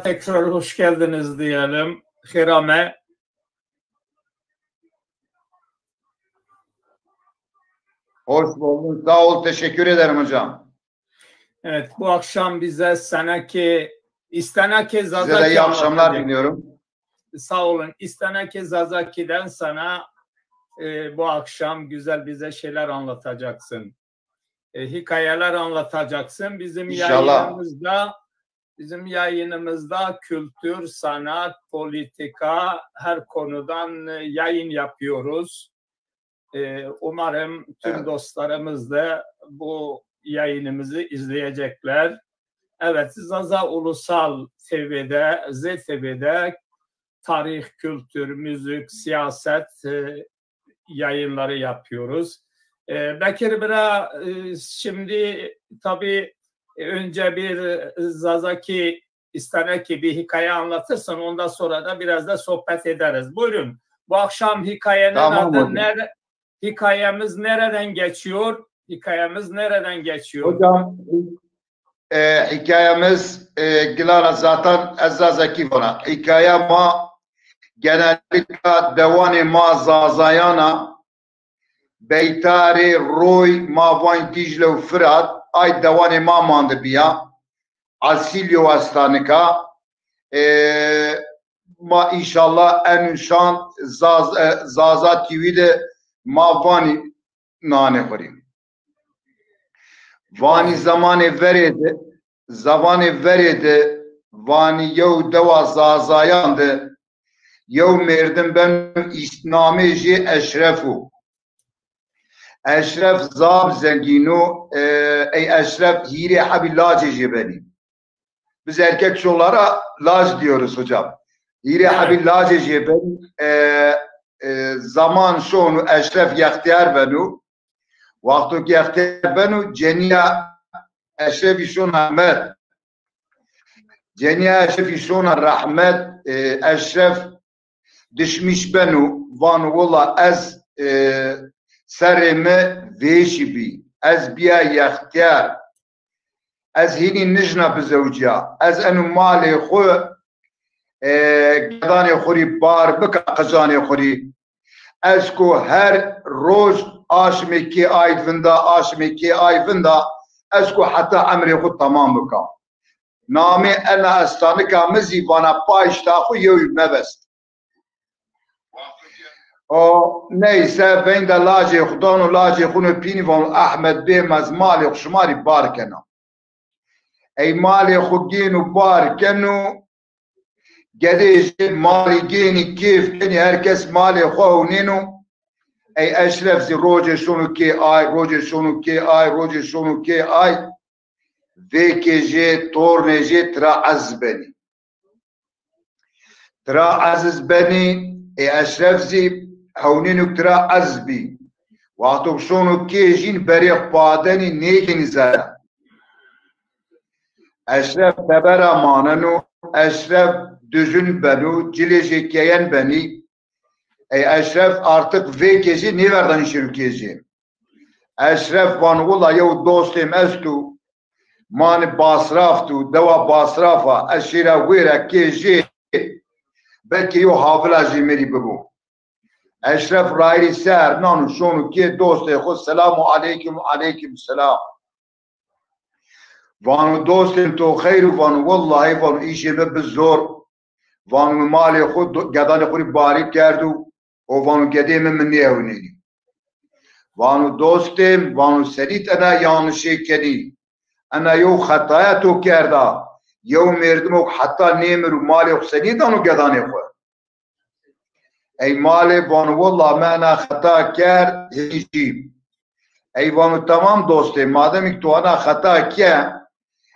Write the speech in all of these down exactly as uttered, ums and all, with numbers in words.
tekrar hoş geldiniz diyelim. Xêr ame. Hoş bulduk. Sağ ol. Teşekkür ederim hocam. Evet, bu akşam bize Seneke, İsteneke Zazaki Size de iyi akşamlar diliyorum. Sağ olun. İsteneke Zazaki'den sana e, bu akşam güzel bize şeyler anlatacaksın. E, hikayeler anlatacaksın. Bizim İnşallah. yayınımızda bizim yayınımızda kültür, sanat, politika her konudan e, yayın yapıyoruz. E, umarım tüm evet. dostlarımız da bu yayınımızı izleyecekler. Evet, Zaza Ulusal T V'de, Z T V'de tarih, kültür, müzik, siyaset e, yayınları yapıyoruz. E, Bekir Bira, e, şimdi tabii e, önce bir e, Zazaki İsteneke bir hikaye anlatırsın. Ondan sonra da biraz da sohbet ederiz. Buyurun. Bu akşam hikayenin tamam, adı nere, hikayemiz nereden geçiyor? Hikayemiz nereden geçiyor? Hocam e, hikayemiz e, Gilara zaten ez Zazakî vana. Hikaye ma genellikle dewanê ma Zazayana Beytarê, Roy, ma van Dîcle û Firat, ay dewanê ma mandi biya. Asîl yo estanika. E, ma înşallah en şan Zaz, e, Zaza T V de ma vanî nanê xurî. Vanî zemanê verê de, zemanê verê de, vanî yew dewa Zazayan de yew merdim beno, namê jê Eşref o. Eşref zaf zengîn o, e, ey Eşref hîrê hebî lacê jê benî. Biz erkek çolara lac diyoruz hocam. Hîrê hebî lacê jê benî, e, e, zaman şono Eşref yextiyar beno. Wexto ke yextiyar beno, cenîya Eşrefî şona rehmet. Cenîya Eşrefî şona rehmet, e, Eşref dişmîş beno, vano wela ez, e, serrê mi vêşî bî. Ez bîya yextiyar. Ez hînî nijna bizewcîya. Ez eno malê xwu, e, gedanê xwu rî bar bika qicanê xwu rî. Ez ku her roj aşmê kê ay vinda, aşmê kê ay vinda, ez ku heta emrê xwu tamam bika. Namê ena estanika mi zî vana payişta xwu yewî mebest. O neyse, veynda lacê xwu dano, lacê xwu no pînî, vano Ehmed bêm, ez malê xwu şima rî bar kena. Ey malê xwu gêno bar keno, gedê jê malî gênî kêf kenî, her kes malê xwu hewnêno. Ey Eşref zî rocê şono kê ay, rocê şono kê ay, rocê şono kê ay. Vêkê jê, tornê jê tira eziz benî. Tira eziz benî, ê Eşref zî hewnêno tira eziz bî. Wexto şono kê jîn berê xwu padenî nêgênî zere. Eşref tebera maneno, Eşref dujun beno, cilê jê keyen benî. Ey Eşref artık vêkê jê nêverdanî şêro kê jê. Eşref vano wila yew dostê mi esto, manê Basraf do, dewa Basraf a, ez şêra wêra kê jê, belkî yew havila jê mi rî bibo. Eşref rayîrî ser nano şono kê dostê xwu, selamu aleykum, aleykum selam. Vano dostê mi to xeyr o? Vano wellahî, vano, îşê mi bi zor. Vano mi malê xwu, do-, gedanê xwu rî barî kerdo. O vano gedê mi mi nêewnênî. Vano dostê mi, vano senî ti ena yanlişê kenî? Ena yew xetaya to kerda. Yew merdimo heta nêmiro malê xwu senî dano gedanê xwu? Ey malê vano wella mi ena xeta kerd, hêjî. Ey vano tamam dostê, mademî tu ena xeta ke,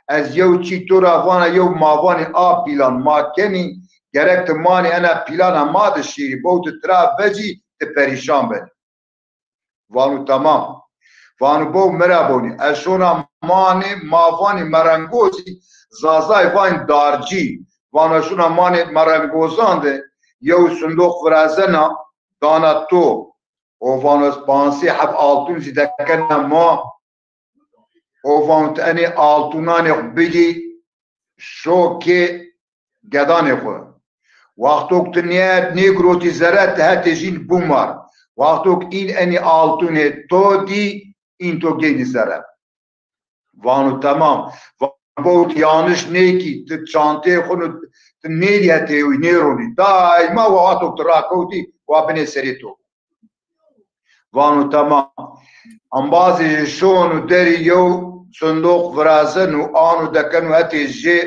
ez yew çî to ra vana, yew ma vanî a pîlan ma kenî, gerek ti manî ena pîlana ma de şêrî, bo ti tira vecî, ti perîşan benî. Vano tamam. Vano bo mi ra bonî. Ez şona manê, ma vanî merengozî, Zazay vanî darcî. Vano ez şona manê merengozan de yew sindoq virazena, dana to. O vano ez pansê heb altun zî dekena ma. O vano ti enê altunanê xwu bigî, şo kê gedanê xwu. Wextok ti nêet, nêgirotî zere, ti hetê jîn bûmar. Wextok în enî altûnê to dî, în to geynî zere. Vano temam. Vano bo ti yanlış nêkî, ti çanteyê xwu nû, ti nêdî hetê wî, nêronî. Daîma wa wextok ti rakewtî, wa binê serê to. Vano temam. Embazê jî şono derî yew sindoq virazeno, ano dekeno hetê jê,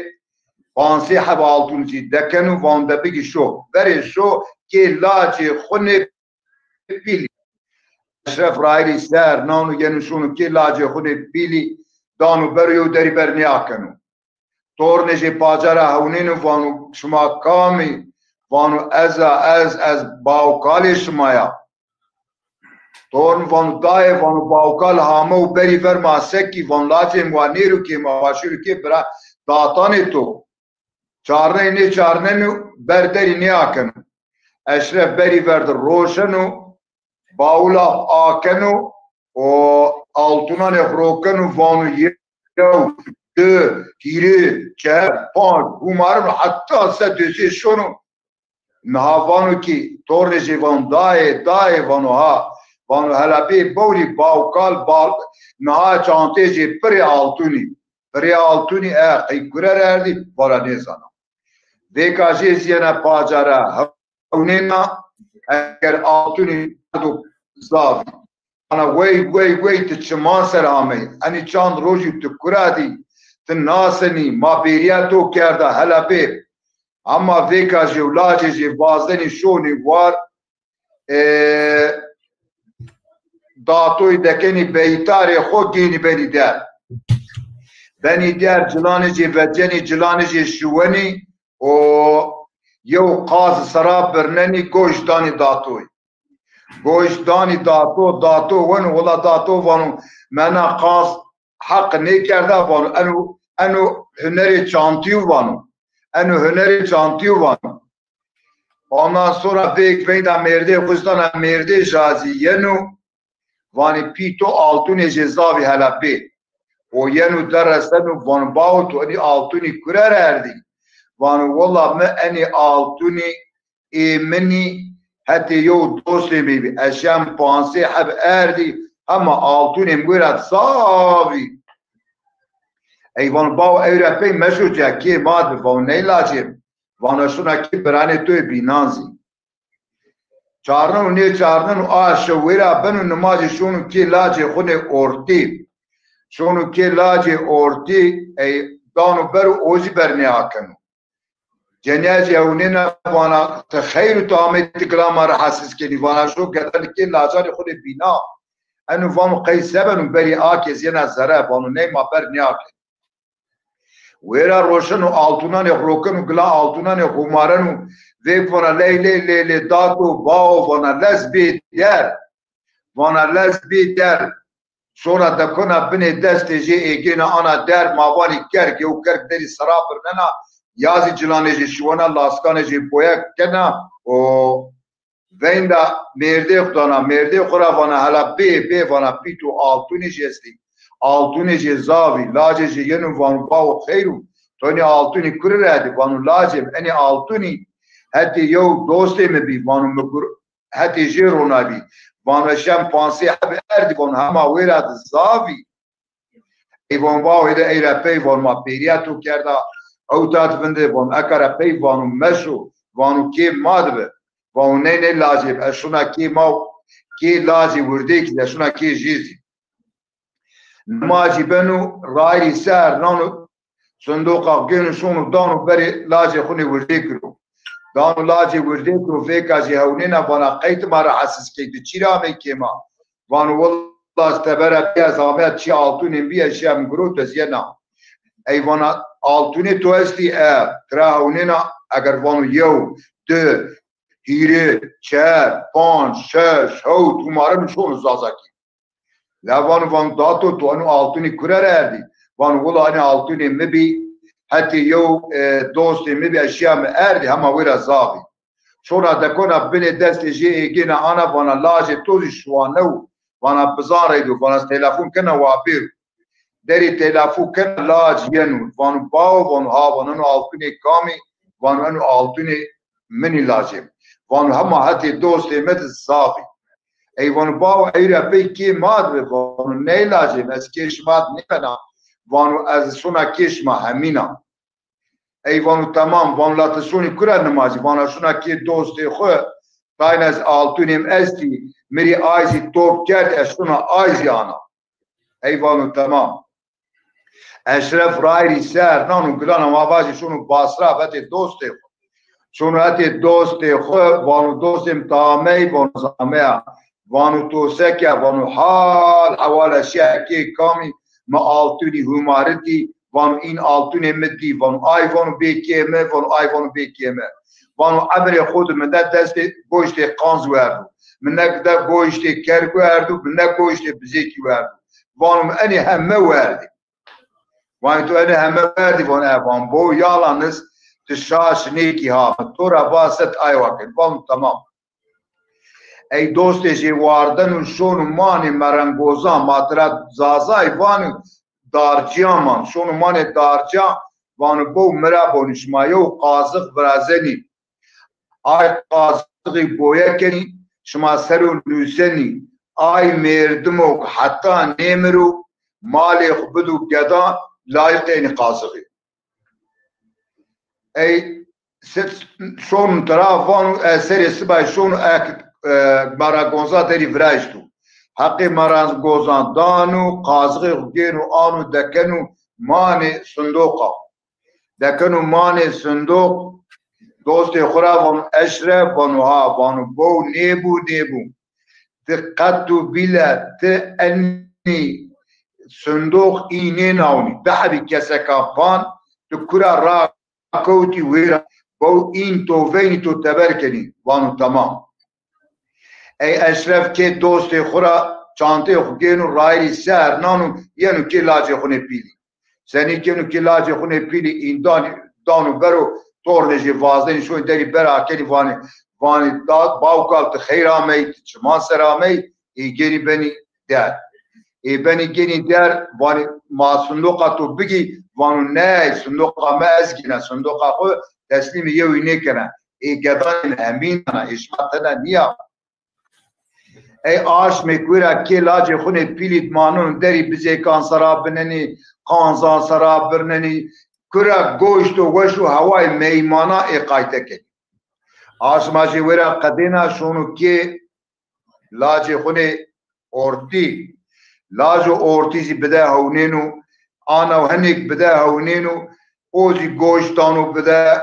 pansê heb altûn zî dekeno, vano de bigî şo. Verê şo kê lacê xwu nê pîlî. Eşref rayîrî ser nano yeno şono kê lacê xwu nê pîlî, dano bero yew derî ber nêakeno. Tornê jê paca ra hewnêno, vano şima kam î? Vano ez a, ez, ez bawkalê şima ya. Torn vano dayê, vano bawkal hame û berî ver ma sekî, vano lacê mi wa nêro kê, ma wa şêro kê, bira datanê to. Çarney nêçarneno, ber derî nêakeno. Eşref berî ver de roşeno, bawula akeno û altûnanê xwu rokeno, vano yew, di, hîrê, çer, panc, hûmareno heta sed û sê şono. Niha vano kî tornê jê vano dayê, dayê, vano ha. Vano hela bê bawlî bawkal bal, niha çanteyê jê pirê altûnî. Pirê altûnî, e, qey kure ra erdî, vana nêzana. Vêka jê zî yena paca ra hewnêna, eger altûnî do zaf. Vana wey, wey, wey, ti çiman ser amey. Enî çand rojî ti kura dî, ti nasenî, ma bêrîya to kerda, hela bê. Hema vêka jê û lacê jê vazenî şonî war, e, datoyî dekenî beytarê xo geynî benî der. Benî der, cilanê jê vecenî, cilanê jê şiwenî û yew qaz sera birnenî goş danî datoyî. Goş danî dato, dato weno, wela dato vano, mena qaz heq nêkerda vano, eno, eno hunerê çantîyo vano. Eno hunerê çantîyo vano. Ondan sonra vêk veyda mêrdê xwu zî dana, mêrdê ja zî yeno, vanê pî to altûnê jê zaf î hela bê. O yeno dereseno, vano bawo to enî altûnî kure ra erdî? Vano wela mi enî altûnî ê min î hetê yew dostê mi bî. Ez şem pansê heb erdî, hema altûnê mi wêra zaf î. Ey vano bawo ewra pey meşo ca, kê ma di, vano ney lacê mi. Vano şuna kê biranê to yê bînan zî. Çarneno nêçarneno a şew wêra beno nimajê şono kê lacê xwu nê ortî. Şono kê lacê ortî, ey dano bero o zî ber nêakeno. Cenîya zî hewnêna vana ti xeyr û ti amey ti gila ma rehatsiz kenî. Vana şo gedanê kê lacanê xwu nê bîna. Eno vano qey se beno berî a ke zî yena zere, vano ney ma ber nêakenî. Wêra roşeno altûnanê xwu rokeno, gila altûnanê xwu hûmareno, vêk vana ley ley ley ley dato, bawo vana lez bê der. Vana lez bê der. Sonra dekona binê destê jê ê gêna ana der, ma vanî kerg, yew kerg derî sera birnena, ya zî cilanê jê şiwena, laskanê jê boye kena û veynda mêrdê xwu dana, mêrdê xwu ra vana hela bê, bê, vana pî to altûnê jê estî. Altûnê jê zaf î, lacê jê yeno vano bawo xeyr o, to enî altûnî kure ra erdî? Vano lacê mi enî altûnî hetê yew dostê mi bî, vano mi gur hetê jê ronabî. Vano şem pansê heb erdî, vano hema wêra di zaf î. Ey von bawo êde ey ra pey von ma pêrîya to kerda. Ewta di vinde von eka ra pey vano meşo, vano kê ma di bi. Vano ney ney lacê bi. Ez şuna kê ma, kê lacê wirdêkî de şuna kê jê zî. Nimajî beno, rayîrî ser nano, sindoqa gêno şono dano berê lacê xwu nê wirdêkî ro. Dano lacê wirdêkî ro, vêka jê hewnêna vana qey ti ma rehatsiz key, ti çî ra amey kê ma? Vano wela ez tebera bîya ez ameya çî altûnê mi bî, ez şîya mi girot ez yena. Ey vana altûnê to estî? E, tira hewnêna eger vano yew, di, hîrê, çer, panc, şeş, hewt, hûmare mi şono Zazakî. La vano, vano dato to eno altûnî kure ra erdî? Vano wela enê altûnê mi bî, hetê yew, e, dostê mi bî, ez şîya mi erdî, hema wêra zaf î. Şona dekona binê destê jê ê gêna ana vana lacê to zî şiwanew, vana bizan reydo, vana ez telefon kena wa bêro. Derê telefon kena lac yeno, vano bawo, vano ha, vano eno altûnê kam î? Vano eno altûnê min î lacê mi. Vano hema hetê dostê mi di zaf î. Ey vano bawo ey ra pey kê ma di bi. Vano ney lacê mi, ez kê şima di nêbena. Vano ez sona kê şima hemîna. Ey vano temam. Vano la ti sonî kura nimacî? Vano şuna kê dostê xwu, tayna ez altûnê mi estî, mi rê ay zî top kerd, ez şona ay zî ana. Ey vano temam. Eşref rayîrî ser nano, gilana ma vajî şono Basra hetê dostê xwu. Şono hetê dostê xwu, vano dostê mi ti amey? Vano ez ameya. Vano to se ke? Vano hal hewale şiya kê kamî, mi altûnî hûmaritî, vano în altûnê mi dî, vano ay vano bê kê mi, vano ay vano bê kê mi. Vano emrê xwu di mi ne destê goştê qanz werdo. Mi ne de goştê kerg werdo, mi ne goştê bizêkî werdo. Vano mi enê heme werdî. Vanê to enê heme werdî? Vano e. Van bo yalaniz ti şaş nêkî ha, mi to ra va se ti aywa kenî. Vano temam. Ey dostê jê wardeno şono manê merengozan, ma tira Zazay vano darcîyan, man şono manê darcîyan, vano bo mi ra bonî, şima yew qazix virazenî. Ay qazixî boye kenî, şima ser o nusenî, ay mêrdimo ke heta nêmiro, malê xwu bido gedan, layiqê enî qazixî. Ey se-, şono tira, vano e, serê sibayî şono ek, e, merengozan derî viraşto. Heqê merengozan dano, qazixê xwu gêno ano dekeno manê sindoqa. Dekeno manê sindoq, dostê xwu ra vano Eşref, vano ha, vano bo nêbo, nêbo. Ti qet û bîle ti enî sindoq î nênawnî. Di hebî keseka van ti kura rakewtî wêra, bo în to veynî to teber kenî. Vano temam. Ey Eşref kê dostê xwu ra çanteyê xwu gêno, rayîrî ser nano, yeno kê lacê xwu nê pîlî. Senî keno kê lacê xwu nê pîlî, în danî, dano bero, tornê jê vazenî, şonî derî bera kenî, vanê, vanê da, bawkal ti xeyr amey, ti çiman ser amey. Ê gênî benî der. Ê benî gênî der, vanê ma sindoqa to bigî? Vano ney, sindoqa mi ez gîna, sindoqa xwu teslîmê yewî nêkena. Ê gedanê mi hemînan a, ê şima tena nîya. Ey aşmêk wira kê lacê xwu nê pîlî di maneno derî, bizêkan sera binenî, qanzan sera birnenî, kura goşto weş û hewayê meymana ê qayte kenî. Aşma jê wira qedêna şono kê lacê xwu nê ortî. Lajo ortî zî bide hewnêno, ana û henêk bide hewnêno, o zî goş dano bide,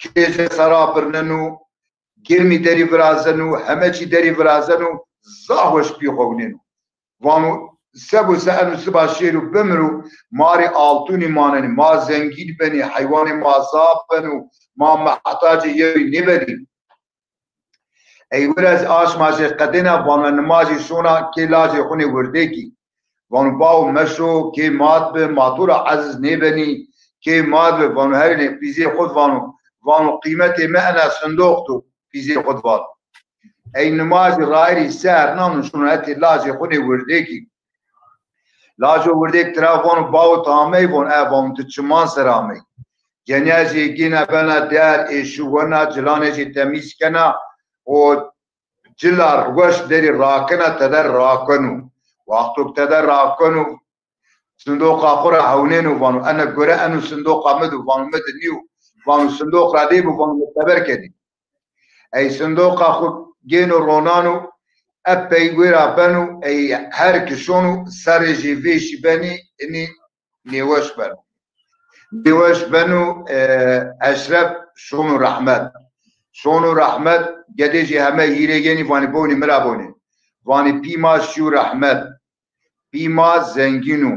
kêje sera birneno, girmî derî virazeno, heme çî derî virazeno, zaf weş pî xewnêno. Vano sebo se eno siba şêro bimiro, ma rê altûnî manenî, ma zengîn benî, heywanê ma zaf beno, ma mehtacê yewî nêbenî. Ey wira zî aşma jê qedêna, vano nimajî şona kê lacê xwu nê wirdêkî. Vano bawo meşo, kê ma di bi, ma to ra eziz nêbenî, kê ma di bi. Vano herênê pîzê xwu di vano, vano qîmetê mi ena sindoq do, pîzê xwu di vano. Ey nimajî rayîrî ser nano şono hetê lacê xwu nê wirdêkî. Lajo wirdêk tira vano bawo ti amey? Vano e. Vano ti çiman ser amey? Cenîya jê gêna bena der, ê şiwena, cilanê jê temîz kena û cila weş derî rakena, tede rakeno. Wexto ke tede rakeno, sindoqa xwu ra hewnêno, vano ena gore eno sindoqa mi di? Vano mi di nîyo. Vano sindoq ra dê bo, vano mi teber kenî. Ey sindoqa xwu gêno ronano, epey wêra beno, ey her ki şono serê jê vêşî benî, inî nêweş beno. Nêweş beno, e, Eşref şono rehmet. Şono rehmet, gedê jê heme hîrê yenî, vanî bonî mi ra bonî. Vanî pî ma şîyo rehmet. Pî ma zengîn o.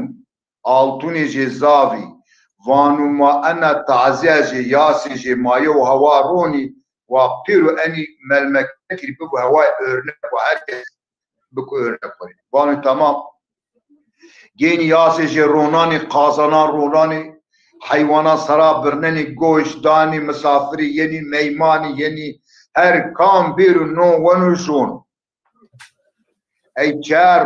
Altûnê jê zaf î. Vano ma ena tazîya jê, yasê jê ma yew hewa ronî, wa pêro enî melmekekî rê bibo hewayê örnek, wa her kes biko örnek xwu rê. Vano temam. Gênî yasê jê ronanî, qazanan ronanî, heywanan sera birnenî, goş danî, misafirî yenî, meymanî yenî, her kam bêro no weno şono. Ey çer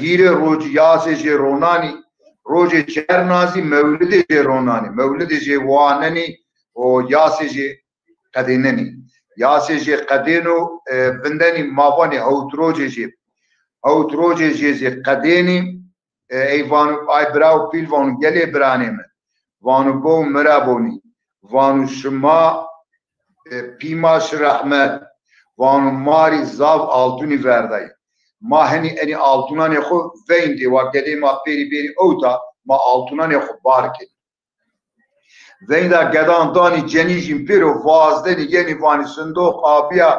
hîrê rocî yasê jê ronanî, rocê çerna zî mewlidê jê ronanî, mewlidê jê wanenî, O yasê jê qedênenî. Yasê jê qedêno, e, vindenî ma vanê hewt rojê jê. Hewt rojê jê zî qedênî, e, ey vano, ay bira û pîl vano, gelê biranê mi. Vano, bo mi ra bonî. Vano, şima, e, pî ma şi rehmet. Vano, ma rî zaf altûnî verdayî. Ma henî enî altûnanê xwu veyndê, wa gedê ma pêrî bêrî ewta, ma altûnanê xwu bar kenî. Veyda gedan danî cenîjîn pêro vazdenî yenî vanî sindoq a bîya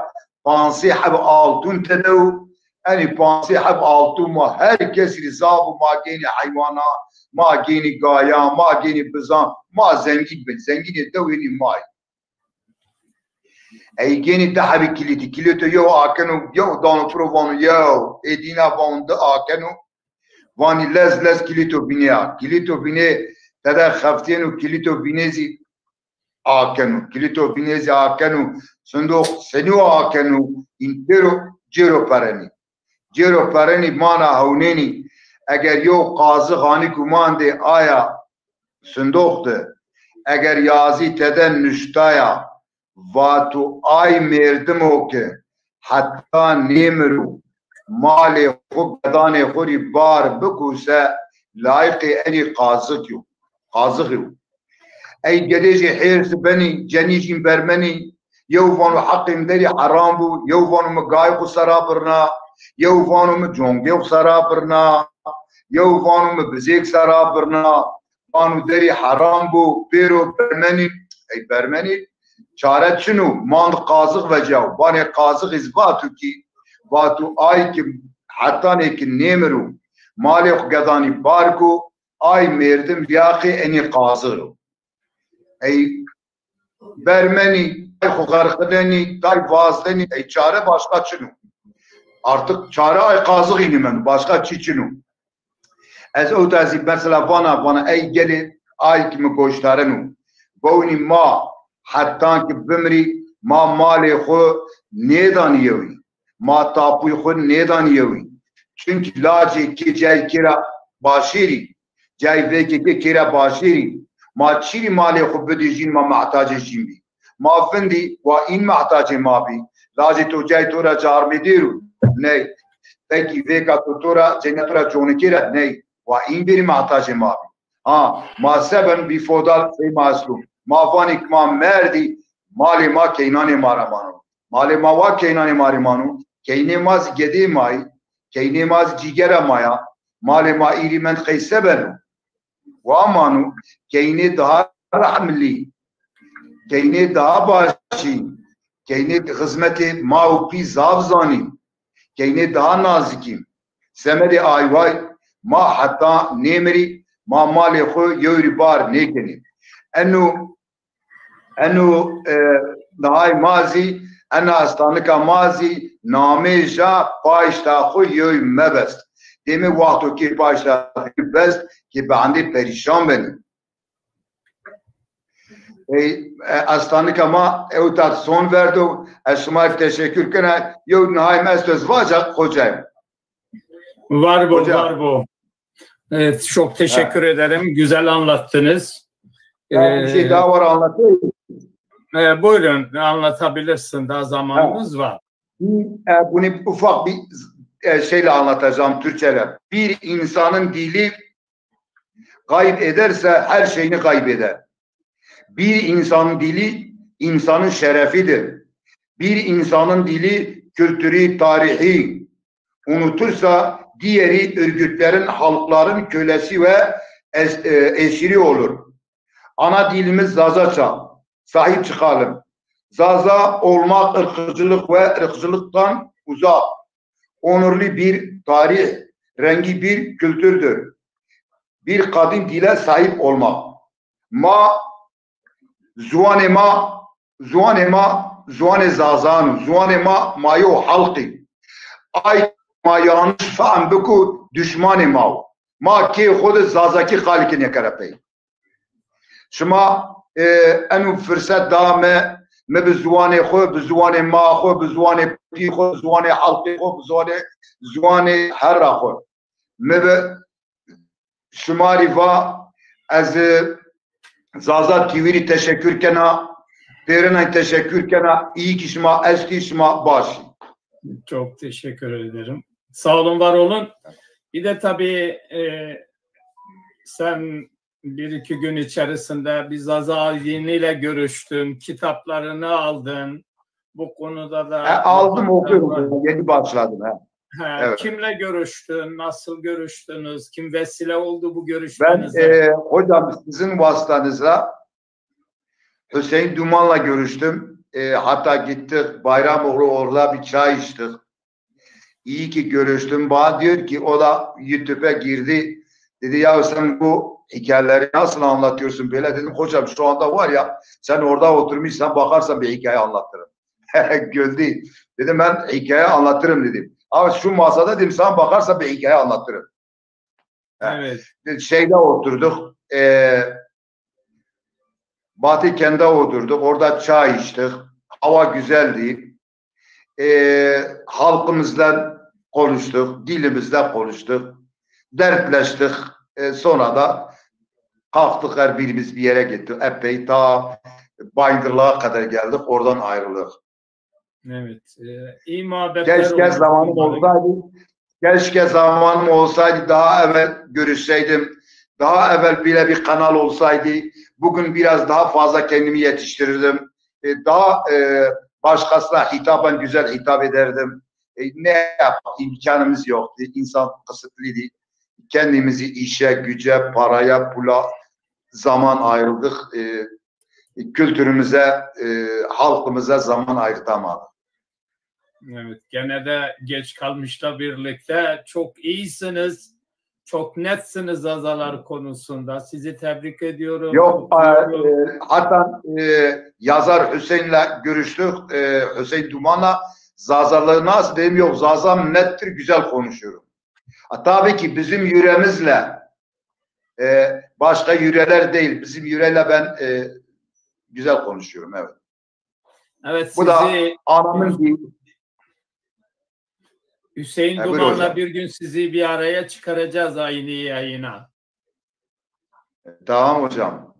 pansê heb altûn tede û enî pansê heb altûn ma her kesî rî zaf û ma gênî heywana, ma gênî gayan, ma gênî bizan, ma zengîn bin, zengînê dewênî ma yî. Ey gênî di hebî kilîtî. Kilîto yew akeno, yew dano piro vano yew. Ê dîna vano di akeno. Vanî lez lez kilîto bînê ya. Kilîto bînê tede xeftîyeno, kilîto bînê zî akeno. Kilîto bînê zî akeno. Sindoq senî akeno? În pêro cêro perenî. Cêro perenî mana hewnênî. Eger yew qazix hanî gumandê aya sindoq de, eger yazî tede nuştaya, vato ay mêrdimo ke heta nêmiro malê xwu gedanê xwu rî bar biko se, layîqê enî qazix yo. Qazix yo. Ey gedê jê hêrs benî, cenîjîn bermenî, yew vano heqê mi derî heram bo, yew vano mi gayê xwu sera birna, yew vano mi congê xwu sera birna, yew vano mi bizêk sera birna, vano derî heram bo, pêro bermenî, ey bermenî, çare çin o, mand qazix vecîyaw, vanê qazixî zî vato kî, vato ay ki hetanê ki nêmiro, malê xwu gedanî bar ko, ay mêrdim lîyaqê enî qazix o. Ey bermenî, tay xwu xerxinenî, tay vazdenî, ey çare başqa çin o. Artık çare ay qazixî nîmeno, başqa çî çin o. Ez ewta zî mesela vana, vana ey gelê ay ki mi goşdareno. Bewnî ma hetan ki bimirî ma malê xwu nêdanî yewî. Ma tapûyê xwu nêdanî yewî. Çunkî lacê kê cayê kê ra başêrî, cayê vekê kê kê ra başêrî. Ma çîrî malê xwu bidî jîn ma mehtacê jîn bî. Ma vindî wa în mehtacê ma bî. Lacê to cayê to ra carmêdêr o? Ney. Fekî vêka to to ra, cêna to ra conikêr a? Ney. Wa în bêrî mehtacê ma bî. Ha, ma se ben bî fodal sey ma eslû. Ma vanî ki ma merdî, malê ma keynanê ma ra mano. Malê ma wa keynanê ma rê mano. Keynê ma zî gedê ma yî. Keynê ma zî cîgera ma ya. Malê ma îrî mend qey se beno? Wa mano. Keynê daha rehmlî. Keynê daha başî. Keynê xizmetê ma û pî zaf zanî. Keynê daha nazikî. Semedê ay way ma heta nêmirî, ma malê xwu yewrî bar nêkenî. Eno, eno, e, nihay ma zî, ena estanika ma zî namê ja paşta xwu yew mebest. Dêmê wexto kê paşta xwu best, kê bi endê perîşan benî. Ey, e, estanika ma ewta son verdo. Ez şima rê teşekkür kena. Yew nihay mi esto ez vaca, xocayım. Var bo, Hoca. Var bo. Evet, çok teşekkür ederim. Güzel anlattınız. Ya, bir şey daha var anlatayım. E, buyurun, anlatabilirsin. Daha zamanımız var. Bir, e, bunu ufak bir, e, şeyle anlatacağım Türkçe'de. Bir insanın dili kayıp ederse her şeyini kaybeder. Bir insanın dili insanın şerefidir. Bir insanın dili kültürü, tarihi unutursa diğeri örgütlerin, halkların kölesi ve es-, e, esiri olur. Ana dilimiz Zazaça. Sahip çıkalım. Zaza olmak ırkçılık ve ırkçılıktan uzak. Onurlu bir tarih, rengi bir kültürdür. Bir kadim dile sahip olmak. Ma, ziwanê ma, ziwanê ma, ziwanê Zazan o. Ziwanê ma, ma yo halk î. Ay ma yanlış fehm biko, düşmanê ma o. Ma kê xo de Zazakî qal kenê kere pey. Şima, e, eno firset da mi, mi bi ziwanê xo, bi ziwanê ma xo, bi ziwanê pî xo, bi ziwanê halkê xo, bi ziwanê, ziwanê herra xo. Mi bi şima rî va, ez, e, Zaza T V rî teşekkür kena, pêrenen teşekkür kena, iyi ki şima estî, şima başî. Çok teşekkür ederim. Sağ olun, var olun. Bir de tabii e, sen bir iki gün içerisinde bir Zaza aydınıyla görüştün, kitaplarını aldın. Bu konuda da He, aldım, okuyorum. Yeni başladım. He. Ha, Evet. Kimle görüştün? Nasıl görüştünüz? Kim vesile oldu bu Ben görüşmenize? E, hocam, sizin vasıtanızla Hüseyin Duman'la görüştüm. E, hatta gittik Bayramoğlu, orada bir çay içtik. İyi ki görüştüm. Bana diyor ki, o da YouTube'a girdi. Dedi, ya sen bu hikayeleri nasıl anlatıyorsun böyle? Dedim, hocam, şu anda var ya, sen orada oturmuşsan, bakarsan bir hikaye anlatırım. Güldü. Dedim, ben hikaye anlatırım, dedim. Ama şu masada, dedim, sen bakarsan bir hikaye anlatırım. Evet. Şeyde oturduk. E, Batı Kent'te oturduk. Orada çay içtik. Hava güzeldi. E, halkımızdan konuştuk. Dilimizde konuştuk. Dertleştik. E, sonra da kalktık, her birimiz bir yere gittik. Epey ta Bayındırlığa kadar geldik. Oradan ayrıldık. Evet. E, iyi muhabbetler Keşke olmuş zamanım bunların. olsaydı. Keşke zamanım olsaydı, daha evvel görüşseydim. Daha evvel bile bir kanal olsaydı. Bugün biraz daha fazla kendimi yetiştirirdim. E, daha e, başkasına hitaben güzel hitap ederdim. E, ne yapalım? İmkanımız yoktu. İnsan kısıtlıydı. Kendimizi işe, güce, paraya, pula zaman ayırdık. E, kültürümüze, e, halkımıza zaman ayırtamadık. Evet, gene de geç kalmışla birlikte çok iyisiniz. Çok netsiniz Zazalar konusunda. Sizi tebrik ediyorum. Yok, e, kutluyorum. E, hatta e, yazar Hüseyin'le görüştük. E, Hüseyin Duman'la Zazalığı nasıl dedim, yok, Zazam nettir, güzel konuşuyorum. Ha, tabii ki bizim yüremizle e, başka yüreler değil, bizim yüreyle ben e, güzel konuşuyorum, evet. Evet, Bu da sizi anamın bir Hüseyin Ha, buyur Duman'la hocam. Bir gün sizi bir araya çıkaracağız aynı yayına. Tamam hocam.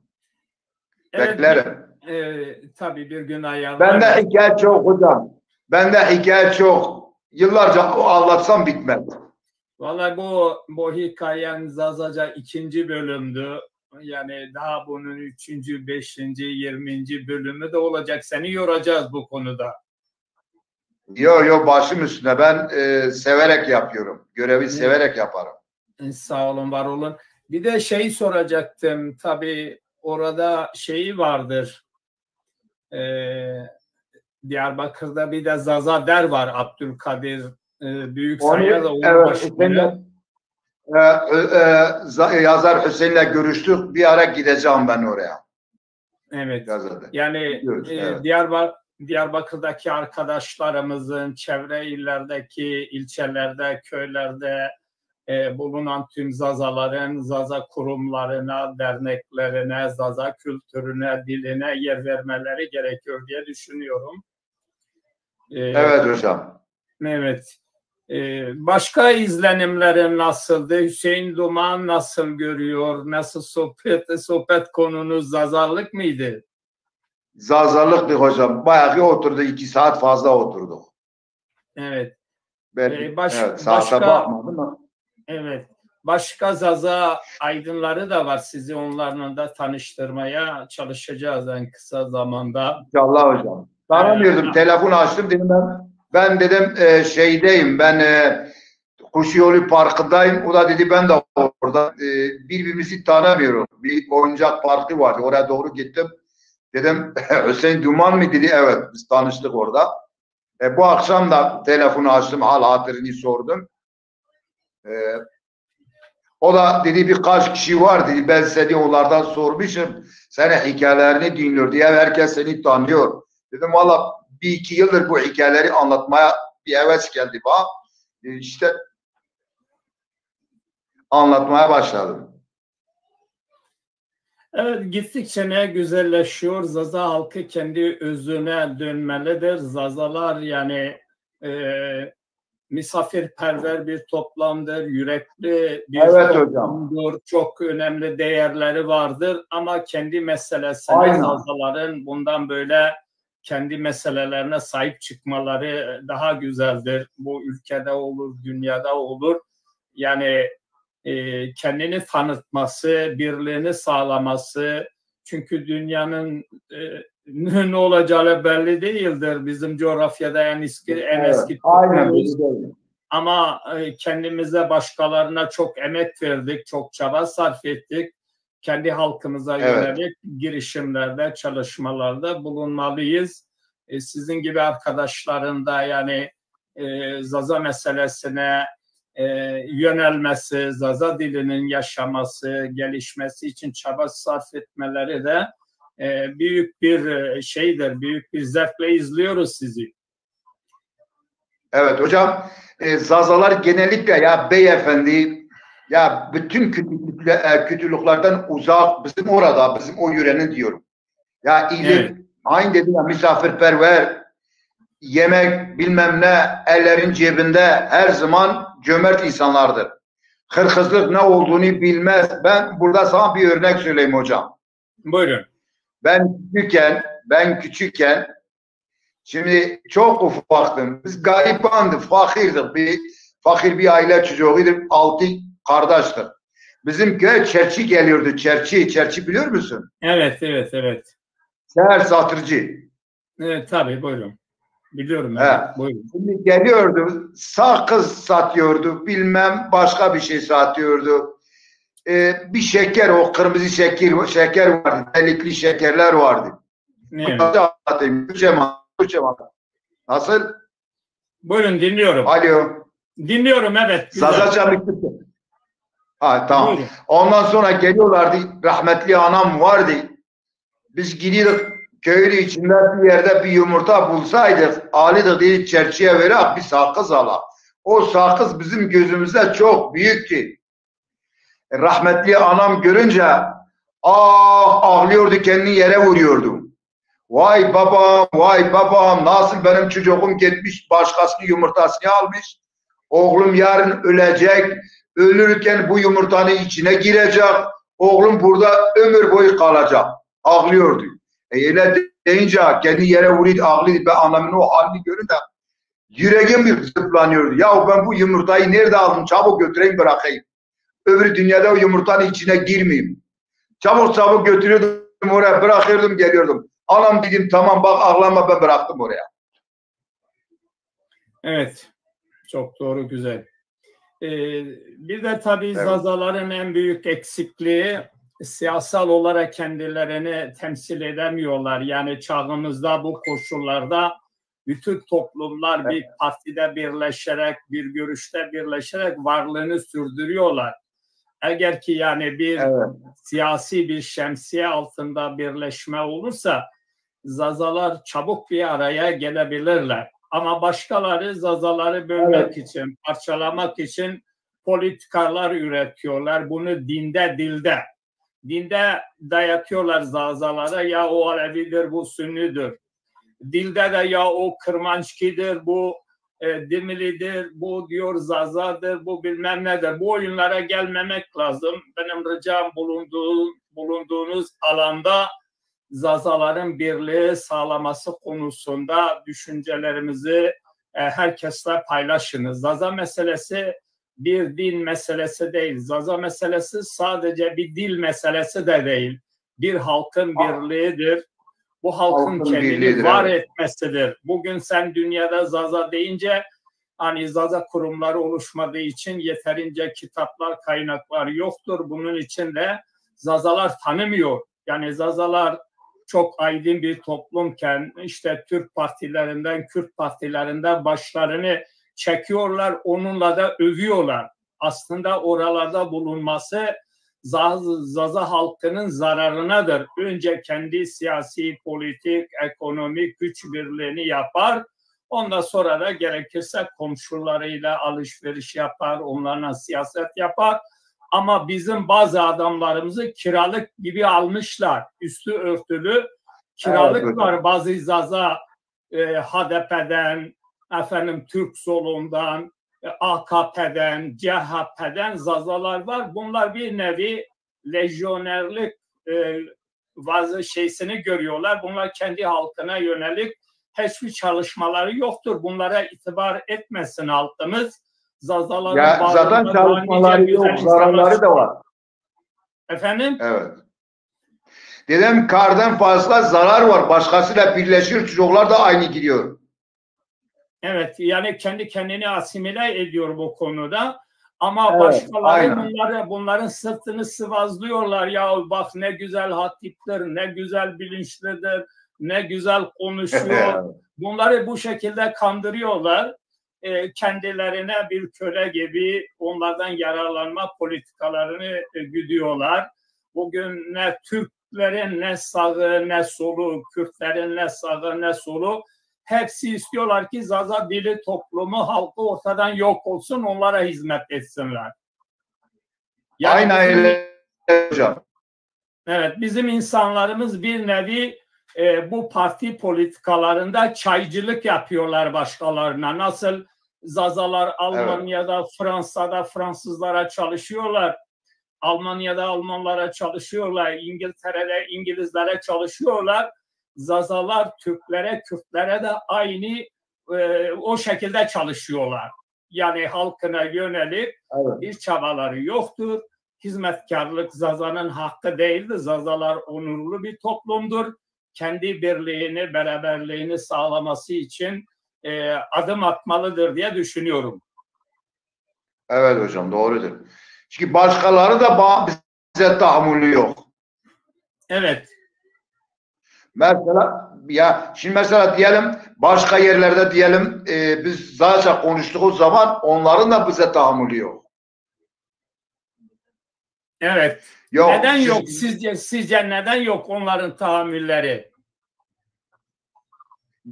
Evet, Beklerim. E, tabii bir gün ayarlar. Bende hikaye çok hocam. Bende hikaye çok. Yıllarca anlatsam bitmez. Vallahi bu, bu hikayen Zazaca ikinci bölümdü. Yani daha bunun üçüncü, beşinci, yirminci bölümü de olacak. Seni yoracağız bu konuda. Yo, yo, başım üstüne. Ben e, severek yapıyorum. Görevi severek yaparım. E, Sağ olun, var olun. Bir de şey soracaktım. Tabii orada şeyi vardır. E, Diyarbakır'da bir de Zaza Der var. Abdülkadir e, Büyüksayar da onun evet, başkanı. Hüseyin'le, e, e, za- yazar Hüseyin'le görüştük. Bir ara gideceğim ben oraya. Evet. Gazete. Yani Biliyoruz, e, evet. Diyarba- Diyarbakır'daki arkadaşlarımızın çevre illerdeki ilçelerde, köylerde e, bulunan tüm Zazaların Zaza kurumlarına, derneklerine, Zaza kültürüne, diline yer vermeleri gerekiyor diye düşünüyorum. E, Evet hocam. Evet. Ee, başka izlenimlerin nasıldı? Hüseyin Duman nasıl görüyor? Nasıl sohbet, sohbet konunuz Zazalık mıydı? Zazalıktı hocam. Bayağı bir oturdu. İki saat fazla oturduk. Evet. Ben, Ee, baş- evet, saate başka- bakmadım ama. Evet. Başka Zaza aydınları da var. Sizi onlarla da tanıştırmaya çalışacağız en kısa zamanda. İnşallah hocam. Tanımıyordum. Ha. Telefon açtım, dedim ben, ben dedim e, şeydeyim. Ben e, Kuşyolu Parkı'ndayım. O da dedi ben de orada. E, birbirimizi tanımıyoruz. Bir oyuncak parkı vardı. Oraya doğru gittim. Dedim Hüseyin Duman mı? Dedi evet. Biz tanıştık orada. E, bu akşam da telefonu açtım. Hal hatırını sordum. E, o da dedi birkaç kişi var dedi. Ben seni onlardan sormuşum. Senin hikayelerini dinliyor diye herkes seni tanıyor. Dedim valla bir iki yıldır bu hikayeleri anlatmaya bir heves geldi bana. E, işte anlatmaya başladım. Evet, gittikçe ne güzelleşiyor. Zaza halkı kendi özüne dönmelidir. Zazalar yani e, misafirperver bir toplumdur, yürekli bir Evet hocam. toplumdur, çok önemli değerleri vardır ama kendi meselesine Aynen. Zazaların bundan böyle kendi meselelerine sahip çıkmaları daha güzeldir. Bu ülkede olur, dünyada olur. Yani e, kendini tanıtması, birliğini sağlaması. Çünkü dünyanın e, ne ne olacağı belli değildir. Bizim coğrafyada en eski, en Evet, eski aynen toplumuz. öyle. Ama e, kendimize, başkalarına çok emek verdik, çok çaba sarf ettik. Kendi halkımıza Evet. yönelik girişimlerde, çalışmalarda bulunmalıyız. E, sizin gibi arkadaşların da yani e, Zaza meselesine e, yönelmesi, Zaza dilinin yaşaması, gelişmesi için çaba sarf etmeleri de e, büyük bir e, şeydir, büyük bir zevkle izliyoruz sizi. Evet hocam, e, Zazalar genellikle ya beyefendi, ya bütün kötülükle, e, kötülüklerden uzak, bizim orada, bizim o yörenin diyorum. Ya iyilik, Evet. aynı dedim ya, misafirperver, yemek bilmem ne, ellerin cebinde, her zaman cömert insanlardır. Hırsızlık ne olduğunu bilmez. Ben burada sana bir örnek söyleyeyim hocam. Buyurun. Ben küçükken, ben küçükken, şimdi çok ufaktım. Biz garibandık, fakirdik. Bir fakir bir aile çocuğuyduk. Altı kardeştik. Bizim köye çerçi geliyordu. Çerçi, çerçi biliyor musun? Evet, evet, evet. Seher satıcı. Evet, tabii, buyurun. Biliyorum, He. evet, buyurun. Şimdi geliyordu, sakız satıyordu, bilmem başka bir şey satıyordu. Ee, bir şeker, o kırmızı şeker, şeker vardı, delikli şekerler vardı. Evet. Zaten Türkçe mi? Türkçe mi? Nasıl? Buyurun, dinliyorum. Alo. Dinliyorum, evet, güzel. Zazaca mı Türkçe? Ha, tamam. Buyurun. Ondan sonra geliyorlardı, rahmetli anam vardı. Biz gidiyorduk köyün içinde bir yerde bir yumurta bulsaydık, alıydık dedi çerçiye verek bir sakız ala. O sakız bizim gözümüzde çok büyüktü. Rahmetli anam görünce ah ağlıyordu, kendini yere vuruyordu. Vay babam, vay babam, nasıl benim çocuğum gitmiş başkasının yumurtasını almış. Oğlum yarın ölecek, ölürken bu yumurtanın içine girecek. Oğlum burada ömür boyu kalacak. Ağlıyordu. E, öyle deyince kendi yere vuruyordu, ağlıyordu. Ben anamın o halini görünce yüreğim bir zıplanıyordu. Ya ben bu yumurtayı nerede aldım? Çabuk götüreyim bırakayım. Öbür dünyada o yumurtanın içine girmeyeyim. Çabuk çabuk götürüyordum oraya, bırakıyordum, geliyordum. Anam dedim, tamam bak ağlama, ben bıraktım oraya. Evet, çok doğru, güzel. Ee, bir de tabii Evet. Zazaların en büyük eksikliği siyasal olarak kendilerini temsil edemiyorlar. Yani çağımızda bu koşullarda bütün toplumlar bir Evet. partide birleşerek, bir görüşte birleşerek varlığını sürdürüyorlar. Eğer ki yani bir Evet. siyasi bir şemsiye altında birleşme olursa Zazalar çabuk bir araya gelebilirler. Ama başkaları Zazaları bölmek Evet. için, parçalamak için politikalar üretiyorlar. Bunu dinde, dilde. Dinde dayatıyorlar Zazalara. Ya o Alevidir, bu Sünnidir. Dilde de ya o Kırmançkidir, bu e, Dimilidir, bu diyor Zazadır, bu bilmem nedir. Bu oyunlara gelmemek lazım. Benim ricam bulunduğu, bulunduğunuz alanda Zazaların birliği sağlaması konusunda düşüncelerimizi e, herkesle paylaşınız. Zaza meselesi bir din meselesi değil. Zaza meselesi sadece bir dil meselesi de değil. Bir halkın Halk- birliğidir. Bu halkın Halkın kendini birliğidir, var evet. etmesidir. Bugün sen dünyada Zaza deyince hani Zaza kurumları oluşmadığı için yeterince kitaplar, kaynaklar yoktur. Bunun için de Zazalar tanımıyor. Yani Zazalar çok aydın bir toplumken işte Türk partilerinden, Kürt partilerinden başlarını çekiyorlar, onunla da övüyorlar. Aslında oralarda bulunması Zaz- Zaza halkının zararınadır. Önce kendi siyasi, politik, ekonomik güç birliğini yapar. Ondan sonra da gerekirse komşularıyla alışveriş yapar, onlarla siyaset yapar. Ama bizim bazı adamlarımızı kiralık gibi almışlar. Üstü örtülü kiralık Evet, var bazı Zaza e, H D P'den, efendim Türk solundan, e, A K P'den, C H P'den Zazalar var. Bunlar bir nevi lejyonerlik, e, vazı şeysini görüyorlar. Bunlar kendi halkına yönelik hiçbir çalışmaları yoktur. Bunlara itibar etmesin halkımız. Zazaların Ya zaten bağrında daha nice çalışmaları güzel yok, insanlar zararları da var. Efendim? Evet. Dedim kardan fazla zarar var. Başkasıyla birleşiyor, çocuklar da aynı gidiyor. Evet, yani kendi kendini asimile ediyor bu konuda. Ama Evet, başkaları aynen. bunları, bunların sırtını sıvazlıyorlar. Ya bak ne güzel hatiptir, ne güzel bilinçlidir, ne güzel konuşuyor. Bunları bu şekilde kandırıyorlar. E, kendilerine bir köle gibi onlardan yararlanma politikalarını, e, güdüyorlar. Bugün ne Türklerin ne sağı ne solu, Kürtlerin ne sağı ne solu, hepsi istiyorlar ki Zaza dili toplumu, halkı ortadan yok olsun, onlara hizmet etsinler. Yani Aynen bizim öyle hocam. Evet, bizim insanlarımız bir nevi, e, bu parti politikalarında çaycılık yapıyorlar başkalarına. Nasıl Zazalar Evet. Almanya'da, Fransa'da Fransızlara çalışıyorlar, Almanya'da Almanlara çalışıyorlar, İngiltere'de İngilizlere çalışıyorlar. Zazalar Türklere, Kürtlere de aynı, e, o şekilde çalışıyorlar. Yani halkına yönelik Evet. bir çabaları yoktur. Hizmetkarlık Zaza'nın hakkı değildir. Zazalar onurlu bir toplumdur. Kendi birliğini, beraberliğini sağlaması için, e, adım atmalıdır diye düşünüyorum. Evet hocam, doğrudur. Çünkü başkaları da ba- bize tahammülü yok. Evet. Mesela ya şimdi mesela diyelim başka yerlerde diyelim, e, biz Zaza konuştuğu zaman onların da bize tahammülü yok. Evet. Yok, Neden siz- yok sizce? Sizce neden yok onların tahammülleri?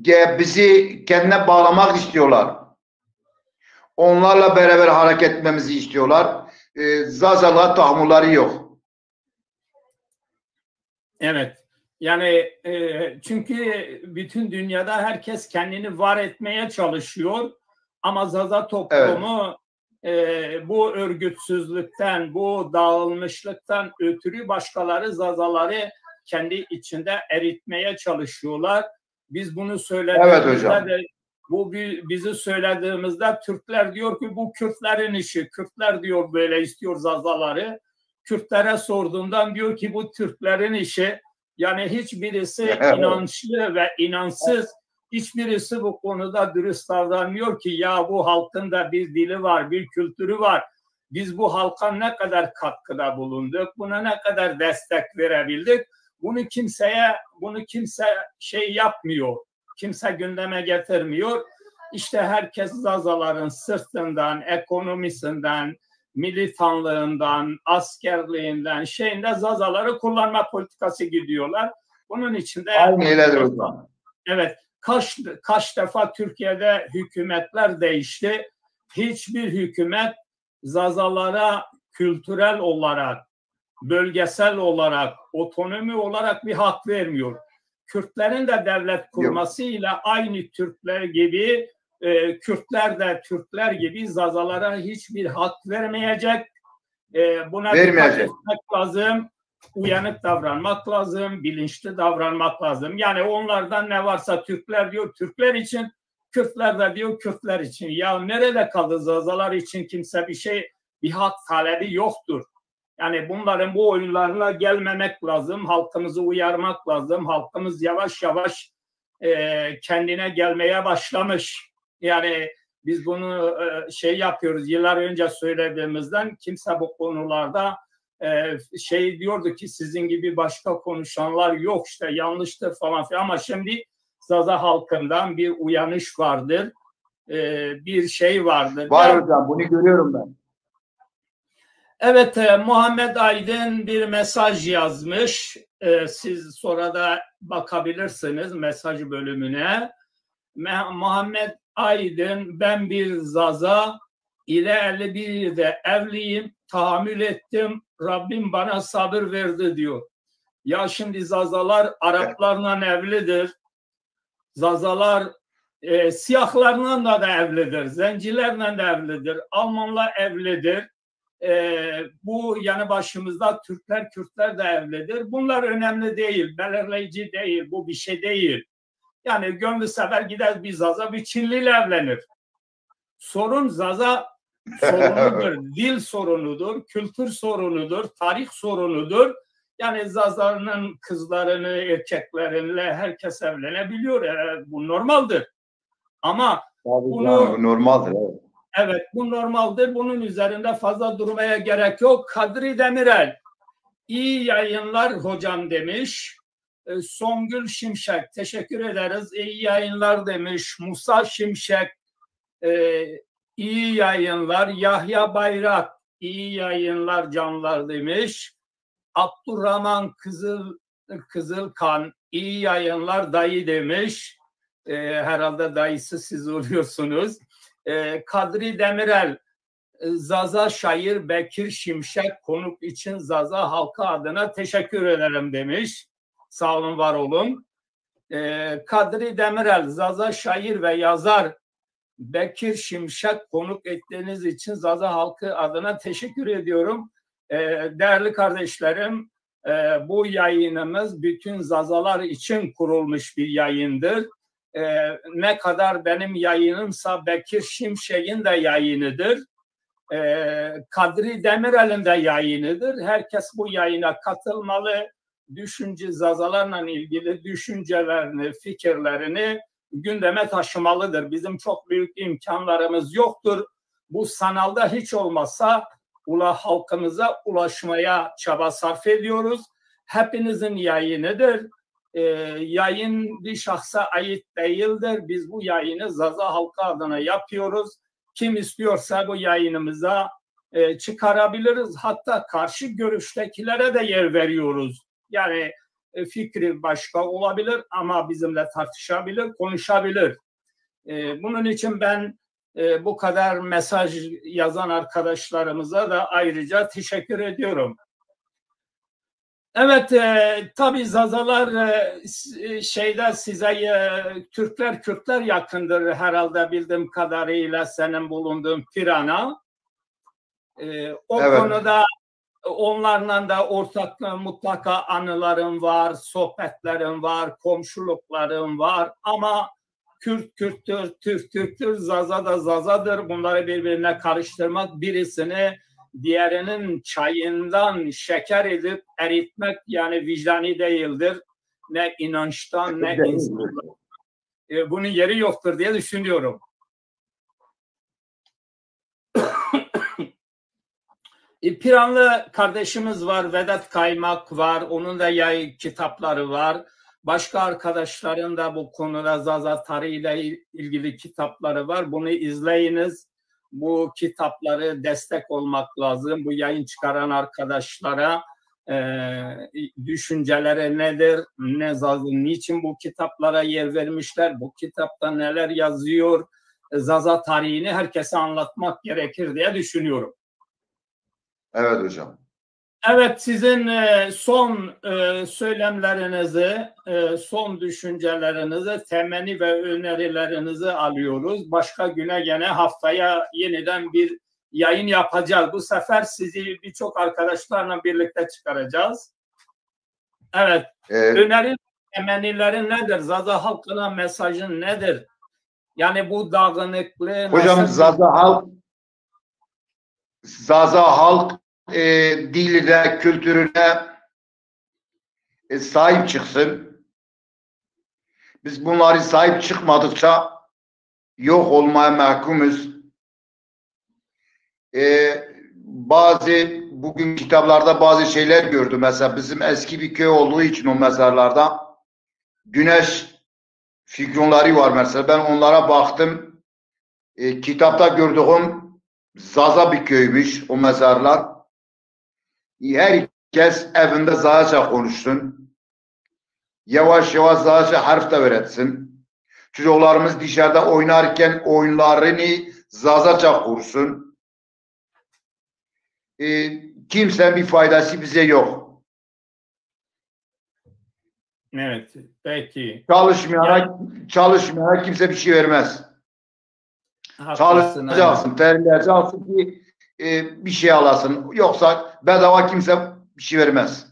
Ge- bizi kendine bağlamak istiyorlar. Onlarla beraber hareket etmemizi istiyorlar. E, Zazalığa tahammülleri yok. Evet. Yani, e, çünkü bütün dünyada herkes kendini var etmeye çalışıyor. Ama Zaza toplumu, e, bu örgütsüzlükten, bu dağılmışlıktan ötürü başkaları Zazaları kendi içinde eritmeye çalışıyorlar. Biz bunu Evet söylediğimizde hocam. de bu bi- bizi söylediğimizde Türkler diyor ki bu Kürtlerin işi. Kürtler diyor böyle istiyor Zazaları. Kürtlere sorduğundan diyor ki bu Türklerin işi. Yani hiçbirisi Evet. inançlı ve inançsız, hiçbirisi bu konuda dürüst davranmıyor ki ya bu halkın da bir dili var, bir kültürü var. Biz bu halka ne kadar katkıda bulunduk, buna ne kadar destek verebildik? Bunu kimseye, bunu kimse şey yapmıyor. Kimse gündeme getirmiyor. İşte herkes Zazaların sırtından, ekonomisinden, militanlığından, askerliğinden, şeyinde Zazaları kullanma politikası gidiyorlar. Bunun içinde Aynı öyledir hocam. Evet, kaç kaç defa Türkiye'de hükümetler değişti. Hiçbir hükümet Zazalara kültürel olarak, bölgesel olarak, otonomi olarak bir hak vermiyor. Kürtlerin de devlet Yok. kurmasıyla aynı Türkler gibi, e, Kürtler de Türkler gibi Zazalara hiçbir hak vermeyecek. E, buna dikkat Vermeyecek. etmek lazım. Uyanık davranmak lazım, bilinçli davranmak lazım. Yani onlardan ne varsa Türkler diyor, Türkler için, Kürtler de diyor, Kürtler için. Ya nerede kaldı Zazalar için kimse bir şey, bir hak talebi yoktur. Yani bunların bu oyunlarına gelmemek lazım, halkımızı uyarmak lazım. Halkımız yavaş yavaş, e, kendine gelmeye başlamış. Yani biz bunu, e, şey yapıyoruz, yıllar önce söylediğimizden kimse bu konularda, e, şey diyordu ki sizin gibi başka konuşanlar yok işte, yanlıştır falan filan. Ama şimdi Zaza halkından bir uyanış vardır, e, bir şey vardır. Var Ben hocam, bunu görüyorum ben. Evet, e, Muhammed Aydın bir mesaj yazmış. E, siz sonra da bakabilirsiniz mesaj bölümüne. Me- Muhammed Aydın, ben bir Zaza ile elli bir yılda evliyim, tahammül ettim. Rabbim bana sabır verdi diyor. Ya şimdi Zazalar Araplarla evlidir. Zazalar E, siyahlarla da evlidir, zencilerle de evlidir, Almanla evlidir. E, bu yanı başımızda Türkler, Kürtler de evlidir. Bunlar önemli değil, belirleyici değil, bu bir şey değil. Yani gönlü sever gider bir Zaza bir Çinliyle evlenir. Sorun Zaza sorunudur, dil sorunudur, kültür sorunudur, tarih sorunudur. Yani Zaza'nın kızlarını, erkeklerinle herkes evlenebiliyor. E, bu normaldir. Ama Tabii bunu canım, bu normaldir, evet. Evet, bu normaldir. Bunun üzerinde fazla durmaya gerek yok. Kadri Demirel, iyi yayınlar hocam demiş. E, Songül Şimşek, teşekkür ederiz. İyi yayınlar demiş. Musa Şimşek, e, iyi yayınlar. Yahya Bayrak, iyi yayınlar canlar demiş. Abdurrahman Kızıl Kızılkan, iyi yayınlar dayı demiş. E, herhalde dayısı siz oluyorsunuz. E, Kadri Demirel, e, Zaza şair Bekir Şimşek konuk için Zaza halkı adına teşekkür ederim demiş. Sağ olun, var olun. E, Kadri Demirel, Zaza şair ve yazar Bekir Şimşek konuk ettiğiniz için Zaza halkı adına teşekkür ediyorum. E, değerli kardeşlerim, e, bu yayınımız bütün Zazalar için kurulmuş bir yayındır. E, ne kadar benim yayınımsa Bekir Şimşek'in de yayınıdır. E, Kadri Demirel'in de yayınıdır. Herkes bu yayına katılmalı, düşünce, Zazalarla ilgili düşüncelerini, fikirlerini gündeme taşımalıdır. Bizim çok büyük imkanlarımız yoktur. Bu sanalda hiç olmazsa ula halkımıza ulaşmaya çaba sarf ediyoruz. Hepinizin yayınıdır. E, yayın bir şahsa ait değildir. Biz bu yayını Zaza halkı adına yapıyoruz. Kim istiyorsa bu yayınımıza, e, çıkarabiliriz. Hatta karşı görüştekilere de yer veriyoruz. Yani, e, fikri başka olabilir ama bizimle tartışabilir, konuşabilir. E, bunun için ben, e, bu kadar mesaj yazan arkadaşlarımıza da ayrıca teşekkür ediyorum. Evet, e, tabii Zazalar, e, s-, e, şeyde size, e, Türkler, Kürtler yakındır herhalde bildiğim kadarıyla senin bulunduğun Pirana. E, o Evet. konuda onlarla da ortak, e, mutlaka anılarım var, sohbetlerim var, komşuluklarım var. Ama Kürt Kürttür, Türk Türktür, Zaza da Zazadır. Bunları birbirine karıştırmak, birisini diğerinin çayından şeker edip eritmek yani vicdani değildir. Ne inançtan, ne Değildir. insandan. E, bunun yeri yoktur diye düşünüyorum. E, Piranlı kardeşimiz var, Vedat Kaymak var. Onun da yayın kitapları var. Başka arkadaşların da bu konuda Zaza tarihiyle il-, ilgili kitapları var. Bunu izleyiniz. Bu kitapları destek olmak lazım. Bu yayın çıkaran arkadaşlara, e, düşünceleri nedir? Ne Zaza, niçin bu kitaplara yer vermişler? Bu kitapta neler yazıyor? Zaza tarihini herkese anlatmak gerekir diye düşünüyorum. Evet hocam. Evet, sizin, e, son, e, söylemlerinizi, e, son düşüncelerinizi, temenni ve önerilerinizi alıyoruz. Başka güne gene haftaya yeniden bir yayın yapacağız. Bu sefer sizi birçok arkadaşlarla birlikte çıkaracağız. Evet. Ee, Önerin, temennilerin nedir? Zaza halkına mesajın nedir? Yani bu dağınıklığı Hocam nasıl Zaza halk Zaza halk, e, diline, kültürüne, e, sahip çıksın. Biz bunları sahip çıkmadıkça yok olmaya mahkumuz. E, bazı bugün kitaplarda bazı şeyler gördüm. Mesela bizim eski bir köy olduğu için o mezarlarda güneş figürleri var mesela. Ben onlara baktım. E, kitapta gördüğüm Zaza bir köymüş o mezarlar. E, herkes evinde Zazaca konuşsun. Yavaş yavaş Zazaca harf de öğretsin. Çocuklarımız dışarıda oynarken oyunlarını Zazaca kursun. E, kimsenin bir faydası bize yok. Evet, peki. Çalışmayana, çalışmayana kimse bir şey vermez. Çalışacaksın, terleyeceksin ki e, bir şey alasın. Yoksa bedava kimse bir şey vermez.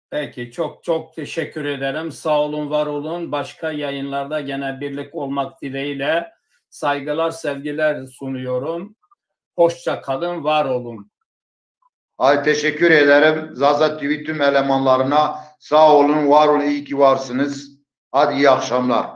Peki, çok çok teşekkür ederim. Sağ olun, var olun. Başka yayınlarda gene birlik olmak dileğiyle saygılar, sevgiler sunuyorum. Hoşça kalın, var olun. Ay, teşekkür ederim Zaza T V tüm elemanlarına. Sağ olun, var olun, iyi ki varsınız. Hadi iyi akşamlar.